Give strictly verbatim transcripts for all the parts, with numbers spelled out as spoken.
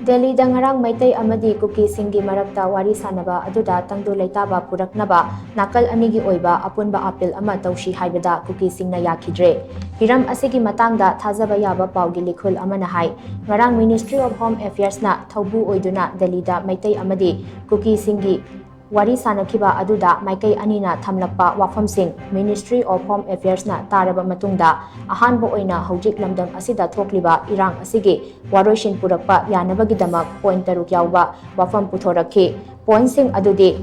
ꯗꯦꯜꯂꯤꯗ ꯉꯔꯥꯡ ꯃꯩꯇꯩ ꯑꯃꯗꯤ ꯀꯨꯀꯤꯁꯤꯡꯒꯤ ꯃꯔꯛꯇ ꯋꯥꯔꯤ ꯁꯥꯟꯅꯕ ꯑꯗꯨꯗ ꯇꯪꯗꯨ ꯂꯩꯇꯥꯕ ꯄꯨꯔꯛꯅꯕ ꯅꯥꯀꯜ ꯑꯅꯤꯒꯤ ꯑꯣꯏꯕ ꯑꯄꯨꯟꯕ ꯑꯥꯄꯤꯜ ꯑꯃ ꯇꯧꯁꯤ ꯍꯥꯏꯕꯗ ꯀꯨꯀꯤꯁꯤꯡꯅ ꯌꯥꯈꯤꯗ꯭ꯔꯦ꯫ ꯍꯤꯔꯝ ꯑꯁꯤꯒꯤ ꯃꯇꯥꯡꯗ ꯊꯥꯖꯕ ꯌꯥꯕ ꯄꯥꯎꯒꯤ ꯂꯤꯈꯨꯜ ꯑꯃꯅ ꯍꯥꯏ, ꯉꯔꯥꯡ Ministry of Home Affairsꯅ ꯊꯧꯕꯨ ꯑꯣꯏꯗꯨꯅ ꯗꯦꯜꯂꯤꯗ ꯃꯩꯇꯩ ꯑꯃꯗꯤ ꯀꯨꯀꯤꯁꯤꯡꯒꯤ ꯋꯥꯔꯤ ꯁꯥꯟꯅꯈꯤꯕ ꯑꯗꯨꯗ ꯃꯥꯏꯀꯩ ꯑꯅꯤꯅ ꯊꯝꯂꯛꯄ ꯋꯥꯐꯝꯁꯤꯡ Ministry of Home Affairsꯅ ꯇꯥꯔꯕ ꯃꯇꯨꯡꯗ, ꯑꯍꯥꯟꯕ ꯑꯣꯏꯅ ꯍꯧꯖꯤꯛ ꯂꯝꯗꯝ ꯑꯁꯤꯗ ꯊꯣꯛꯂꯤꯕ ꯏꯔꯥꯡ ꯑꯁꯤꯒꯤ ꯋꯥꯔꯣꯏꯁꯤꯟ ꯄꯨꯔꯛꯄ ꯌꯥꯅꯕꯒꯤꯗꯃꯛ point ꯇꯔꯨꯛ ꯌꯥꯎꯕ ꯋꯥꯐꯝ ꯄꯨꯊꯣꯔꯛꯈꯤ꯫ Pointꯁꯤꯡ ꯑꯗꯨꯗꯤ,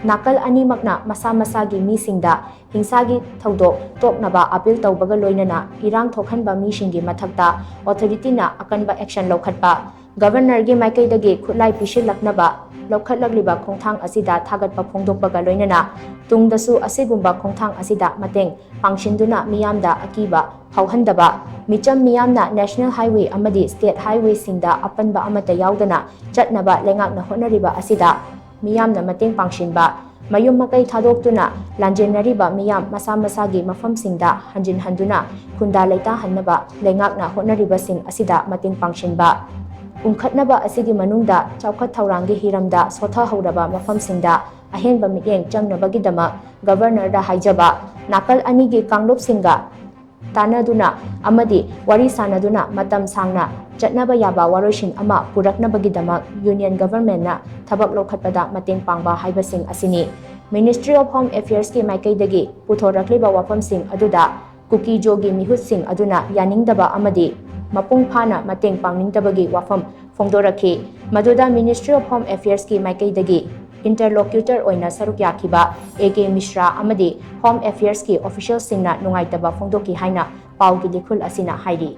ꯅꯥꯀꯜ ꯑꯅꯤꯃꯛꯅ ꯃꯁꯥ ꯃꯁꯥꯒꯤ ꯃꯤꯁꯤꯡꯗ ꯍꯤꯡꯁꯥꯒꯤ ꯊꯧꯗꯣꯛ ꯇꯣꯛꯅꯕ ꯑꯥꯄꯤꯜ ꯇꯧꯕꯒ ꯂꯣꯏꯅꯅ ꯏꯔꯥꯡ ꯊꯣꯛꯍꯟꯕ ꯃꯤꯁꯤꯡꯒꯤ ꯃꯊꯛꯇ authorityꯅ ꯑꯀꯟꯕ action ꯂꯧꯈꯠꯄ, Governorꯒꯤ ꯃꯥꯏꯀꯩꯗꯒꯤ ꯈꯨꯠꯂꯥꯏ ꯄꯤꯁꯤꯜꯂꯛꯅꯕ ꯂꯧꯈꯠꯂꯛꯂꯤꯕ ꯈꯣꯡꯊꯥꯡ ꯑꯁꯤꯗ ꯊꯥꯒꯠꯄ ꯐꯣꯡꯗꯣꯛꯄꯒ ꯂꯣꯏꯅꯅ ꯇꯨꯡꯗꯁꯨ ꯑꯁꯤꯒꯨꯝꯕ ꯈꯣꯡꯊꯥꯡ ꯑꯁꯤꯗ ꯃꯇꯦꯡ ꯄꯥꯡꯁꯤꯟꯗꯨꯅ ꯃꯤꯌꯥꯝꯗ ꯑꯀꯤꯕ ꯐꯥꯎꯍꯟꯗꯕ, ꯃꯤꯆꯝ ꯃꯤꯌꯥꯝꯅ National Highway ꯑꯃꯗꯤ State Highwayꯁꯤꯡꯗ ꯑꯄꯟꯕ ꯑꯃꯠꯇ ꯌꯥꯎꯗꯅ ꯆꯠꯅꯕ ꯂꯩꯉꯥꯛꯅ ꯍꯣꯠꯅꯔꯤꯕ ꯑꯁꯤꯗ ꯃꯤꯌꯥꯝꯅ ꯃꯇꯦꯡ ꯄꯥꯡꯁꯤꯟꯕ, ꯃꯌꯨꯝ ꯃꯀꯩ ꯊꯥꯗꯣꯛꯇꯨꯅ ꯂꯥꯟꯖꯦꯟꯅꯔꯤꯕ ꯃꯤꯌꯥꯝ ꯃꯁꯥ ꯃꯁꯥꯒꯤ ꯃꯐꯝꯁꯤꯡꯗ ꯍꯟꯖꯤꯟ ꯍꯟꯗꯨꯅ ꯈꯨꯟꯗꯥ ꯂꯩꯇꯥꯍꯟꯅꯕ ꯂꯩꯉꯥꯛꯅ ꯍꯣꯠꯅꯔꯤꯕꯁꯤꯡ ꯑꯁꯤꯗ ꯃꯇꯦꯡ ꯄꯥꯡꯁꯤꯟꯕ, ꯎꯪꯈꯠꯅꯕ ꯑꯁꯤꯒꯤ ꯃꯅꯨꯡꯗ ꯆꯥꯎꯈꯠ ꯊꯧꯔꯥꯡꯒꯤ ꯍꯤꯔꯝꯗ ꯁꯣꯊꯍꯧꯔꯕ ꯃꯐꯝꯁꯤꯡꯗ ꯑꯍꯦꯟꯕ ꯃꯤꯠꯌꯦꯡ ꯆꯪꯅꯕꯒꯤꯗꯃꯛ Governorꯗ ꯍꯥꯏꯖꯕ, ꯅꯥꯀꯜ ꯑꯅꯤꯒꯤ ꯀꯥꯡꯂꯨꯞꯁꯤꯡꯒ ꯇꯥꯟꯅꯗꯨꯅ ꯑꯃꯗꯤ ꯋꯥꯔꯤ ꯁꯥꯟꯅꯗꯨꯅ ꯃꯇꯝ ꯁꯥꯡꯅ ꯆꯠꯅꯕ ꯌꯥꯕ ꯋꯥꯔꯣꯏꯁꯤꯟ ꯑꯃ ꯄꯨꯔꯛꯅꯕꯒꯤꯗꯃꯛ Union Governmentꯅ ꯊꯕꯛ ꯂꯧꯈꯠꯄꯗ ꯃꯇꯦꯡ ꯄꯥꯡꯕ ꯍꯥꯏꯕꯁꯤꯡ ꯑꯁꯤꯅꯤ꯫ Ministry of Home Affairsꯀꯤ ꯃꯥꯏꯀꯩꯗꯒꯤ ꯄꯨꯊꯣꯔꯛꯂꯤꯕ ꯋꯥꯐꯝꯁꯤꯡ ꯑꯗꯨꯗ ꯀꯨꯀꯤ-ꯖꯣꯒꯤ ꯃꯤꯍꯨꯠꯁꯤꯡ ꯑꯗꯨꯅ ꯌꯥꯅꯤꯡꯗꯕ ꯑꯃꯗꯤ ꯃꯄꯨꯡ ꯐꯥꯅ ꯃꯇꯦꯡ ꯄꯥꯡꯅꯤꯡꯗꯕꯒꯤ ꯋꯥꯐꯝ ꯐꯣꯡꯗꯣꯔꯛꯈꯤ꯫ ꯃꯗꯨꯗ Ministry of Home Affairsꯀꯤ ꯃꯥꯏꯀꯩꯗꯒꯤ interlocutor ꯑꯣꯏꯅ ꯁꯔꯨꯛ ꯌꯥꯈꯤꯕ A K ꯃꯤꯁ꯭ꯔꯥ ꯑꯃꯗꯤ Home Affairsꯀꯤ officialꯁꯤꯡꯅ ꯅꯨꯡꯉꯥꯏꯇꯕ ꯐꯣꯡꯗꯣꯛꯈꯤ ꯍꯥꯏꯅ ꯄꯥꯎꯒꯤ ꯂꯤꯈꯨꯜ ꯑꯁꯤꯅ ꯍꯥꯏꯔꯤ꯫